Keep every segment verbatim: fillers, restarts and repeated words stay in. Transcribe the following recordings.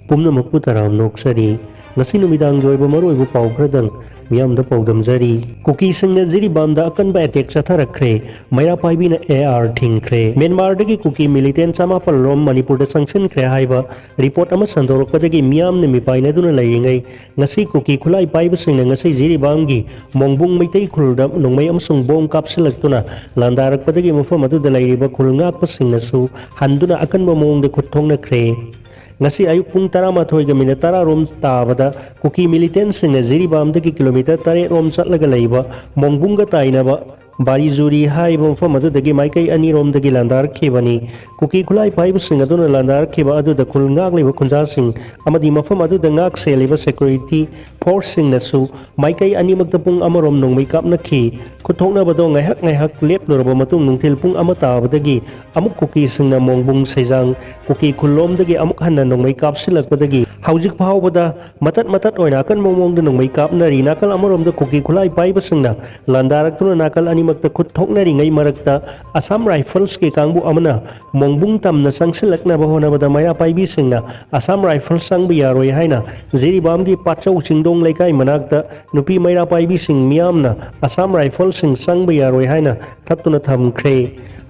ꯄꯨꯝꯅꯃꯛꯄꯨ ꯇꯔꯥꯝꯅ ꯑꯣꯛꯆꯔꯤ꯫ ꯉꯁꯤ ꯅꯨꯃꯤꯗꯥꯡꯒꯤ ꯑꯣꯏꯕ ꯃꯔꯨꯑꯣꯏꯕ ꯄꯥꯎ ꯈꯔꯗꯪ ꯃꯤꯌꯥꯝꯗ ꯄꯥꯎꯗꯝꯖꯔꯤ꯫ ꯀꯨꯀꯤꯁꯤꯡꯅ ꯖꯤꯔꯤꯕꯥꯝꯗ ꯑꯀꯟꯕ ꯑꯦꯇꯦꯛ ꯆꯠꯊꯔꯛꯈ꯭ꯔꯦ꯫ ꯃꯩꯔꯥ ꯄꯥꯏꯕꯤꯅ A R ꯊꯤꯡꯈ꯭ꯔꯦ꯫ ꯃ꯭ꯌꯥꯟꯃꯥꯔꯗꯒꯤ ꯀꯨꯀꯤ ꯃꯤꯂꯤꯇꯦꯟ ꯆꯃꯥꯄꯜ ꯔꯣꯝ ꯃꯅꯤꯄꯨꯔꯗ ꯆꯪꯁꯤꯟꯈ꯭ꯔꯦ ꯍꯥꯏꯕ ꯔꯤꯄꯣꯔꯠ ꯑꯃ ꯁꯟꯗꯣꯔꯛꯄꯗꯒꯤ ꯃꯤꯌꯥꯝꯅ ꯃꯤꯄꯥꯏꯅꯗꯨꯅ ꯂꯩꯔꯤꯉꯩ, ꯉꯁꯤ ꯀꯨꯀꯤ ꯈꯨꯠꯂꯥꯏ ꯄꯥꯏꯕꯁꯤꯡꯅ ꯉꯁꯤ ꯖꯤꯔꯤꯕꯥꯝꯒꯤ ꯃꯣꯡꯕꯨꯡ ꯃꯩꯇꯩ ꯈꯨꯜꯗ ꯅꯣꯡꯃꯩ ꯑꯃꯁꯨꯡ ꯕꯣꯝ ꯀꯥꯞꯁꯤꯜꯂꯛꯇꯨꯅ ꯂꯥꯟꯗꯥꯔꯛꯄꯗꯒꯤ ꯃꯐꯝ ꯑꯗꯨꯗ ꯂꯩꯔꯤꯕ ꯈꯨꯜ ꯉꯥꯛꯄꯁꯤꯡꯅꯁꯨ ꯍꯟꯗꯨꯅ ꯑꯀꯟꯕ ꯃꯑꯣꯡꯗ ꯈꯨꯠ ꯊꯣꯛꯅꯈ꯭ꯔꯦ꯫ ꯉꯁꯤ ꯑꯌꯨꯛ ꯄꯨꯡ ꯇꯔꯥꯃꯥꯊꯣꯏꯒ ꯃꯤꯅꯤꯠ ꯇꯔꯥ ꯔꯣꯝ ꯇꯥꯕꯗ ꯀꯨꯀꯤ ꯃꯤꯂꯤꯇꯦꯟꯁꯤꯡꯅ ꯖꯤꯔꯤꯕꯥꯝꯗꯒꯤ ꯀꯤꯂꯣꯃꯤꯇꯔ ꯇꯔꯦꯠ ꯔꯣꯝ ꯆꯠꯂꯒ ꯂꯩꯕ ꯃꯣꯡꯕꯨꯡꯒ ꯇꯥꯏꯅꯕ ꯕꯥꯔꯤꯖꯨꯔꯤ ꯍꯥꯏꯔꯤꯕ ꯃꯐꯝ ꯑꯗꯨꯗꯒꯤ ꯃꯥꯏꯀꯩ ꯑꯅꯤꯔꯣꯝꯗꯒꯤ ꯂꯥꯟꯗꯥꯔꯛꯈꯤꯕꯅꯤ꯫ ꯀꯨꯀꯤ ꯈꯨꯠꯂꯥꯏ ꯄꯥꯏꯕꯁꯤꯡ ꯑꯗꯨꯅ ꯂꯥꯟꯗꯥꯔꯛꯈꯤꯕ ꯑꯗꯨꯗ ꯈꯨꯜ ꯉꯥꯛꯂꯤꯕ ꯈꯨꯟꯖꯥꯁꯤꯡ ꯑꯃꯗꯤ ꯃꯐꯝ ꯑꯗꯨꯗ ꯉꯥꯛ ꯁꯦꯜꯂꯤꯕ ꯁꯦꯀ꯭ꯌꯨꯔꯤꯇꯤ ꯐꯣꯔꯁꯁꯤꯡꯅꯁꯨ ꯃꯥꯏꯀꯩ ꯑꯅꯤꯃꯛꯇ ꯄꯨꯡ ꯑꯃꯔꯣꯝ ꯅꯣꯡꯃꯩ ꯀꯥꯞꯅꯈꯤ꯫ ꯈꯨꯠꯊꯣꯛꯅꯕꯗꯣ ꯉꯥꯏꯍꯥꯛ ꯉꯥꯏꯍꯥꯛ ꯂꯦꯞꯂꯨꯔꯕ ꯃꯇꯨꯡ ꯅꯨꯡꯊꯤꯜ ꯄꯨꯡ ꯑꯃ ꯇꯥꯕꯗꯒꯤ ꯑꯃꯨꯛ ꯀꯨꯀꯤꯁꯤꯡꯅ ꯃꯣꯡꯕꯨꯡ ꯁꯩꯖꯥꯡ ꯀꯨꯀꯤ ꯈꯨꯜꯂꯣꯝꯗꯒꯤ ꯑꯃꯨꯛ ꯍꯟꯅ ꯅꯣꯡꯃꯩ ꯀꯥꯞꯁꯤꯜꯂꯛꯄꯗꯒꯤ ꯍꯧꯖꯤꯛ ꯐꯥꯎꯕꯗ ꯃꯇꯠ ꯃꯇꯠ ꯑꯣꯏꯅ ꯑꯀꯟꯕ ꯃꯑꯣꯡꯗ ꯅꯣꯡꯃꯩ ꯀꯥꯞꯅꯔꯤ꯫ ꯅꯥꯀꯜ ꯑꯃꯔꯣꯝꯗ ꯀꯨꯀꯤ ꯈꯨꯠꯂꯥꯏ ꯄꯥꯏꯕꯁꯤꯡꯅ ꯂꯥꯟꯗꯥꯔꯛꯇꯨꯅ ꯅꯥꯀꯜ ꯑꯅꯤꯃꯛꯇ ꯈꯨꯠ ꯊꯣꯛꯅꯔꯤꯉꯩ ꯃꯔꯛꯇ ꯑꯁꯥꯝ ꯔꯥꯏꯐꯜꯁꯀꯤ ꯀꯥꯡꯕꯨ ꯑꯃꯅ ꯃꯣꯡꯕꯨꯡ ꯇꯝꯅ ꯆꯪꯁꯤꯜꯂꯛꯅꯕ ꯍꯣꯠꯅꯕꯗ ꯃꯩꯔꯥ ꯄꯥꯏꯕꯤꯁꯤꯡꯅ ꯑꯁꯥꯝ ꯔꯥꯏꯐꯜꯁ ꯆꯪꯕ ꯌꯥꯔꯣꯏ ꯍꯥꯏꯅ ꯖꯤꯔꯤꯕꯥꯝꯒꯤ ꯄꯥꯠꯆꯧ ꯆꯤꯡꯗꯣꯡ ꯂꯩꯀꯥꯏ ꯃꯅꯥꯛꯇ ꯅꯨꯄꯤ ꯃꯩꯔꯥ ꯄꯥꯏꯕꯤꯁꯤꯡ ꯃꯤꯌꯥꯝꯅ ꯑꯁꯥꯝ ꯔꯥꯏꯐꯜꯁꯤꯡ ꯆꯪꯕ ꯌꯥꯔꯣꯏ ꯍꯥꯏꯅ ꯊꯠꯇꯨꯅ ꯊꯝꯈ꯭ꯔꯦ꯫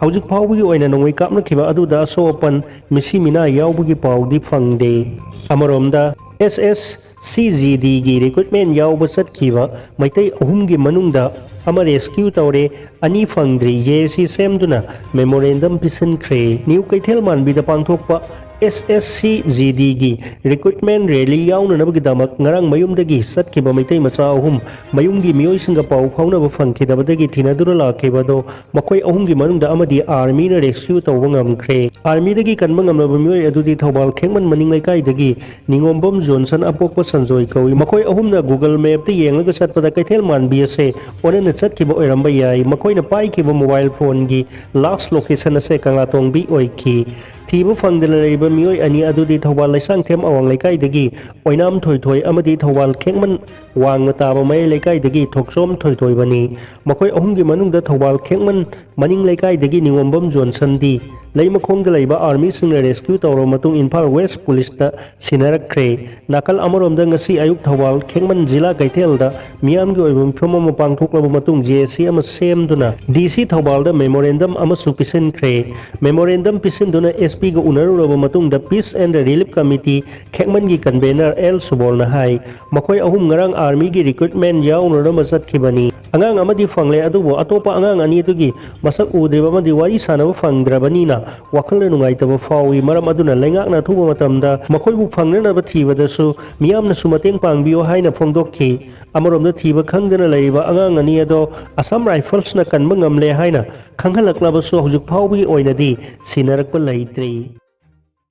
ꯍꯧꯖꯤꯛ ꯐꯥꯎꯕꯒꯤ ꯑꯣꯏꯅ ꯅꯣꯡꯃꯩ ꯀꯥꯞꯅꯈꯤꯕ ꯑꯗꯨꯗ ꯑꯁꯣꯛ ꯑꯄꯟ, ꯃꯤꯁꯤ ꯃꯤꯅꯥ ꯌꯥꯎꯕꯒꯤ ꯄꯥꯎꯗꯤ ꯐꯪꯗꯦ꯫ ꯑꯃꯔꯣꯝꯗ, ꯑꯦꯁ ꯑꯦꯁ ꯁꯤ ꯖꯤ ꯗꯤꯒꯤ ꯔꯤꯀ꯭ꯔꯨꯠꯃꯦꯟ ꯌꯥꯎꯕ ꯆꯠꯈꯤꯕ ꯃꯩꯇꯩ ꯑꯍꯨꯝꯒꯤ ꯃꯅꯨꯡꯗ ꯑꯃ ꯔꯦꯁꯀ꯭ꯌꯨ ꯇꯧꯔꯦ, ꯑꯅꯤ ꯐꯪꯗ꯭ꯔꯤ꯫ ꯖꯦ ꯑꯦ ꯁꯤ ꯁꯦꯝꯗꯨꯅ ꯃꯦꯃꯣꯔꯦꯟꯗꯝ ꯄꯤꯁꯤꯟꯈ꯭ꯔꯦ꯫ ꯅ꯭ꯌꯨ ꯀꯩꯊꯦꯜ ꯃꯥꯟꯕꯤꯗ ꯄꯥꯡꯊꯣꯛꯄ ꯑꯦꯁ ꯑꯦꯁ ꯁꯤ ꯖꯤ ꯗꯤꯒꯤ ꯔꯤꯀ꯭ꯔꯨꯠꯃꯦꯟ ꯔꯦꯂꯤ ꯌꯥꯎꯅꯅꯕꯒꯤꯗꯃꯛ ꯉꯔꯥꯡ ꯃꯌꯨꯝꯗꯒꯤ ꯆꯠꯈꯤꯕ ꯃꯩꯇꯩ ꯃꯆꯥ ꯑꯍꯨꯝ ꯃꯌꯨꯝꯒꯤ ꯃꯤꯑꯣꯏꯁꯤꯡꯒ ꯄꯥꯎ ꯐꯥꯎꯅꯕ ꯐꯪꯈꯤꯗꯕꯗꯒꯤ ꯊꯤꯅꯗꯨꯅ ꯂꯥꯛꯈꯤꯕ ꯑꯗꯣ ꯃꯈꯣꯏ ꯑꯍꯨꯝꯒꯤ ꯃꯅꯨꯡꯗ ꯑꯃꯗꯤ ꯑꯥꯔꯃꯤꯅ ꯔꯦꯁꯀ꯭ꯌꯨ ꯇꯧꯕ ꯉꯝꯈ꯭ꯔꯦ꯫ ꯑꯥꯔꯃꯤꯗꯒꯤ ꯀꯟꯕ ꯉꯝꯂꯕ ꯃꯤꯑꯣꯏ ꯑꯗꯨꯗꯤ ꯊꯧꯕꯥꯜ ꯈꯦꯡꯃꯟ ꯃꯅꯤꯡ ꯂꯩꯀꯥꯏꯗꯒꯤ ꯅꯤꯉꯣꯝꯕꯝ ꯖꯣꯟꯁꯟ ꯑꯄꯣꯛꯄ ꯁꯟꯖꯣꯏ ꯀꯧꯏ꯫ ꯃꯈꯣꯏ ꯑꯍꯨꯝꯅ Google Mapꯇ ꯌꯦꯡꯂꯒ ꯆꯠꯄꯗ ꯀꯩꯊꯦꯜ ꯃꯥꯟꯕꯤ ꯑꯁꯦ ꯑꯣꯟꯅꯅ ꯆꯠꯈꯤꯕ ꯑꯣꯏꯔꯝꯕ ꯌꯥꯏ꯫ ꯃꯈꯣꯏꯅ ꯄꯥꯏꯈꯤꯕ ꯃꯣꯕꯥꯏꯜ ꯐꯣꯟꯒꯤ ꯂꯥꯁ ꯂꯣꯀꯦꯁꯟ ꯑꯁꯦ ꯀꯪꯂꯥꯇꯣꯡꯕꯤ ꯑꯣꯏꯈꯤ꯫ ꯊꯤꯕ ꯐꯪꯗꯅ ꯂꯩꯔꯤꯕ ꯃꯤꯑꯣꯏ ꯑꯅꯤ ꯑꯗꯨꯗꯤ ꯊꯧꯕꯥꯜ ꯂꯩꯁꯥꯡꯊꯦꯝ ꯑꯋꯥꯡ ꯂꯩꯀꯥꯏꯗꯒꯤ ꯑꯣꯏꯅꯥꯝ ꯊꯣꯏꯊꯣꯏ ꯑꯃꯗꯤ ꯊꯧꯕꯥꯜ ꯈꯦꯡꯃꯟ ꯋꯥꯡꯃ ꯇꯥꯕ ꯃꯌꯥꯏ ꯂꯩꯀꯥꯏꯗꯒꯤ ꯊꯣꯛꯆꯣꯝ ꯊꯣꯏꯊꯣꯏꯕꯅꯤ꯫ ꯃꯈꯣꯏ ꯑꯍꯨꯝꯒꯤ ꯃꯅꯨꯡꯗ ꯊꯧꯕꯥꯜ ꯈꯦꯡꯃꯟ ꯃꯅꯤꯡ ꯂꯩꯀꯥꯏꯗꯒꯤ ꯅꯤꯉꯣꯝꯕꯝ ꯖꯣꯟꯁꯟꯗꯤ ꯂꯩꯃꯈꯣꯡꯗ ꯂꯩꯕ ꯑꯥꯔꯃꯤꯁꯤꯡꯅ ꯔꯦꯁꯀ꯭ꯌꯨ ꯇꯧꯔꯕ ꯃꯇꯨꯡ ꯏꯝꯐꯥꯜ ꯋꯦꯁ ꯄꯨꯂꯤꯁꯇ ꯁꯤꯟꯅꯔꯛꯈ꯭ꯔꯦ꯫ ꯅꯥꯀꯜ ꯑꯃꯔꯣꯝꯗ ꯉꯁꯤ ꯑꯌꯨꯛ ꯊꯧꯕꯥꯜ ꯈꯦꯡꯃꯟ ꯖꯤꯂꯥ ꯀꯩꯊꯦꯜꯗ ꯃꯤꯌꯥꯝꯒꯤ ꯑꯣꯏꯕ ꯃꯤꯐꯝ ꯑꯃ ꯄꯥꯡꯊꯣꯛꯂꯕ ꯃꯇꯨꯡ ꯖꯦ ꯑꯦꯁ ꯁꯤ ꯑꯃ ꯁꯦꯝꯗꯨꯅ ꯗꯤ ꯁꯤ ꯊꯧꯕꯥꯜꯗ ꯃꯦꯃꯣꯔꯦꯟꯗꯝ ꯑꯃꯁꯨ ꯄꯤꯁꯤꯟꯈ꯭ꯔꯦ꯫ ꯃꯦꯃꯣꯔꯦꯟꯗꯝ ꯄꯤꯁꯤꯟꯗꯨꯅ ꯑꯦꯁ ꯄꯤꯒ ꯎꯅꯔꯨꯔꯕ ꯃꯇꯨꯡꯗ ꯄꯤꯁ ꯑꯦꯟ ꯔꯤꯂꯤꯐ ꯀꯃꯤꯇꯤ ꯈꯦꯛꯃꯟꯒꯤ ꯀꯟꯚꯦꯅꯔ ꯑꯦꯜ ꯁꯨꯕꯣꯜꯅ ꯍꯥꯏ, ꯃꯈꯣꯏ ꯑꯍꯨꯝ ꯉꯔꯥꯡ ꯑꯥꯔꯃꯤꯒꯤ ꯔꯤꯀ꯭ꯔꯨꯠꯃꯦꯟ ꯌꯥꯎꯅꯅꯕ ꯆꯠꯈꯤꯕꯅꯤ꯫ ꯑꯉꯥꯡ ꯑꯃꯗꯤ ꯐꯪꯂꯦ, ꯑꯗꯨꯕꯨ ꯑꯇꯣꯞꯄ ꯑꯉꯥꯡ ꯑꯅꯤ ꯑꯗꯨꯒꯤ ꯃꯁꯛ ꯎꯗ꯭ꯔꯤꯕ ꯑꯃꯗꯤ ꯋꯥꯔꯤ ꯁꯥꯟꯅꯕ ꯐꯪꯗ꯭ꯔꯕꯅꯤꯅ ꯋꯥꯈꯜꯗ ꯅꯨꯡꯉꯥꯏꯇꯕ ꯐꯥꯎꯏ꯫ ꯃꯔꯝ ꯑꯗꯨꯅ ꯂꯩꯉꯥꯛꯅ ꯑꯊꯨꯕ ꯃꯇꯝꯗ ꯃꯈꯣꯏꯕꯨ ꯐꯪꯅꯅꯕ ꯊꯤꯕꯗꯁꯨ ꯃꯤꯌꯥꯝꯅꯁꯨ ꯃꯇꯦꯡ ꯄꯥꯡꯕꯤꯌꯨ ꯍꯥꯏꯅ ꯐꯣꯡꯗꯣꯛꯈꯤ꯫ ꯑꯃꯔꯣꯝꯗ ꯊꯤꯕ ꯈꯪꯗꯅ ꯂꯩꯔꯤꯕ ꯑꯉꯥꯡ ꯑꯅꯤ ꯑꯗꯣ ꯑꯁꯥꯝ ꯔꯥꯏꯐꯜꯁꯅ ꯀꯟꯕ ꯉꯝꯂꯦ ꯍꯥꯏꯅ ꯈꯪꯍꯜꯂꯛꯂꯕꯁꯨ ꯍꯧꯖꯤꯛ ꯐꯥꯎꯕꯒꯤ ꯑꯣꯏꯅꯗꯤ ꯁꯤꯟꯅꯔꯛꯄ ꯂꯩꯇ꯭ꯔꯤ꯫